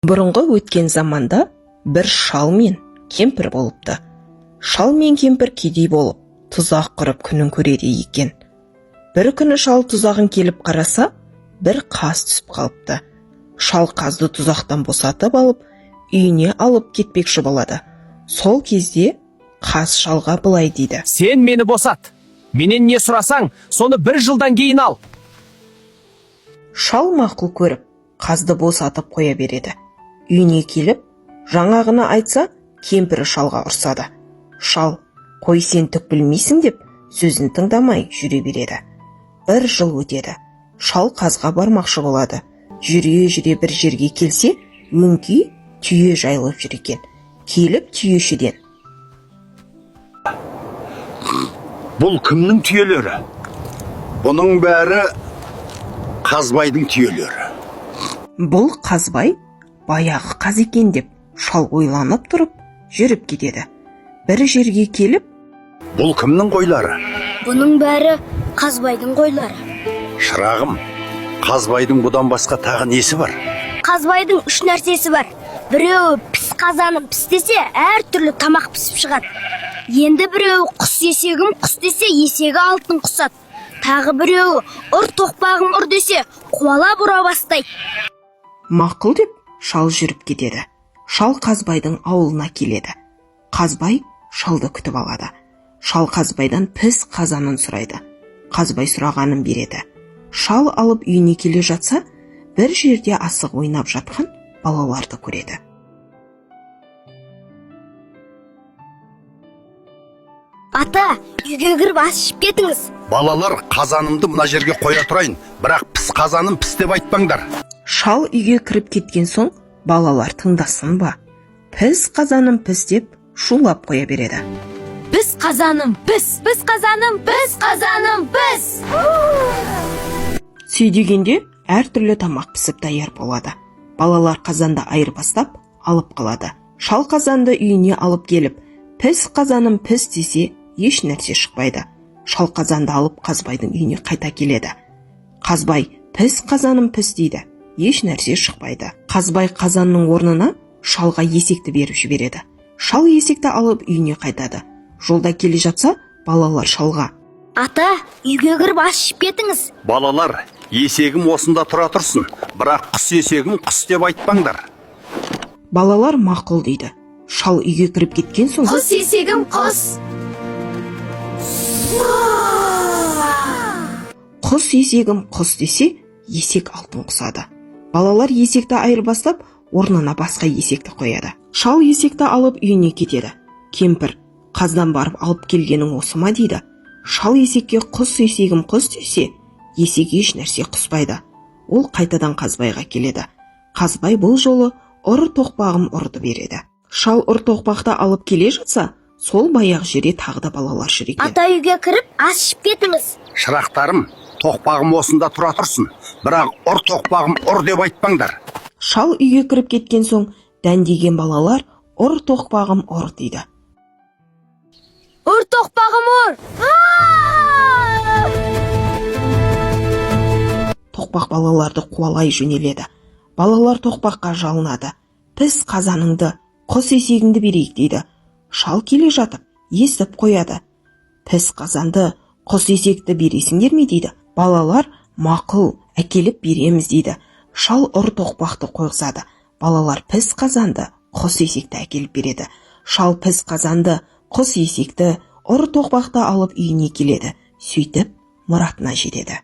Бұрынғы өткен заманда бір шал мен кемпір болыпты. Шал мен кемпір кедей болып, тұзақ құрып күнін көреді екен. Бір күні шал тұзағын келіп қараса, бір қаз түсіп қалыпты. Шал қазды тұзақтан босатып алып, үйіне алып кетпекші болады. Сол кезде қаз шалға былай дейді: Сен мені босат. Менен не сұрасаң, соны бір жылдан кейін ал. Шал мақұл көріп, қазды босатып қоя береді. Үйіне келіп, жаңағыны айтса, кемпірі шалға ұрсады. Шал, қой, сен түк білмейсің деп, сөзін тыңдамай жүре береді. Бір жыл өтеді. Шал қазға бармақшы болады. Жүре жүре бір жерге келсе, өңкей түйе жайылып жүр екен. Келіп түйешіден: Бұл кімнің түйелері? Бұның бәрі Қазбайдың түйелері. Бұл Қазбай баяғы қаз екен деп, шал ойланып тұрып, жүріп кетеді. Бір жерге келіп: Бұл кімнің қойлары? Бұның бәрі Қазбайдың қойлары. Шырағым, Қазбайдың бұдан басқа тағы несі бар? Қазбайдың үш нәрсесі бар. Біреуі піс қазаным піс десе, әртүрлі тамақ пісіп шығады. Енді біреуі құс есегім құс десе, есегі алтын құсады. Тағы біреуі ұр тоқпағым ұр десе, қуалап ұра бастайды. Мақұл деп, шал жүріп кетеді. Шал Қазбайдың ауылына келеді. Қазбай шалды күтіп алады. Шал Қазбайдан піс қазанын сұрайды. Қазбай сұрағанын береді. Шал алып үйіне келе жатса, бір жерде асық ойнап жатқан балаларды көреді. Ата, үйге кіріп ас ішіп кетіңіз. Балалар, қазанымды мына жерге қоя тұрайын, бірақ піс қазаным піс деп айтпаңдар. Шал үйге кіріп кеткен соң, балалар тыңдасын ба, піс қазаным піс деп шулап қоя береді. Піс қазаным, піс, піс қазаным, піс қазаным, піс. Сүйдегенде әртүрлі тамақ пісіп даяр болады. Балалар қазанды айырбастап алып қалады. Шал қазанды үйіне алып келіп, піс қазаным піс десе, еш нәрсе шықпайды. Шал қазанды алып Қазбайдың үйіне қайта келеді. Қазбай піс қазаным піс дейді, еш нәрсе шықпайды. Қазбай қазанның орнына шалға есекті беріп жібереді. Шал есекті алып үйіне қайтады. Жолда келе жатса, балалар шалға: Ата, үйге кіріп ас ішіп кетіңіз. Балалар, есегім осында тұра тұрсын, бірақ құс есегім құс деп айтпаңдар. Балалар мақұл дейді. Шал үйге кіріп кеткен соң: Құс есегім, құс. Құс есегім құс десе, есек алтын құсады. Балалар есекті айырбастап, орнына басқа есекті қояды. Шал есекті алып үйіне кетеді. Кемпір: қаздан барып алып келгенің осы ма? дейді. Шал есекке құс есегім құс десе, есек еш нәрсе құспайды. Ол қайтадан Қазбайға келеді. Қазбай бұл жолы ұр тоқпағым ұрды береді. Шал ұр тоқпақты алып келе жатса, сол баяғы жерде тағы да балалар жүр екен. Ата, үйге кіріп ас ішіп кетіңіз. Шырақтарым, тоқпағым осында тұра тұрсын, бірақ ұр тоқпағым ұр деп айтпаңдар. Шал үйге кіріп кеткен соң, дәндеген балалар ұр тоқпағым ұр дейді. Ұр тоқпағым, ұр. Тоқпақ балаларды қуалай жөнеледі. Балалар тоқпаққа жалынады: піс қазаныңды, құс есегіңді берейік дейді. Шал келе жатып естіп қояды. Піс қазанды, құс есекті бересіңдер ме? дейді. Балалар мақұл, әкеліп береміз дейді. Шал ұр тоқпақты қойғызады. Балалар піс қазанды, құс есекті әкеліп береді. Шал піс қазанды, құс есекті, ұр тоқпақты алып үйіне келеді. Сөйтіп мұратына жетеді.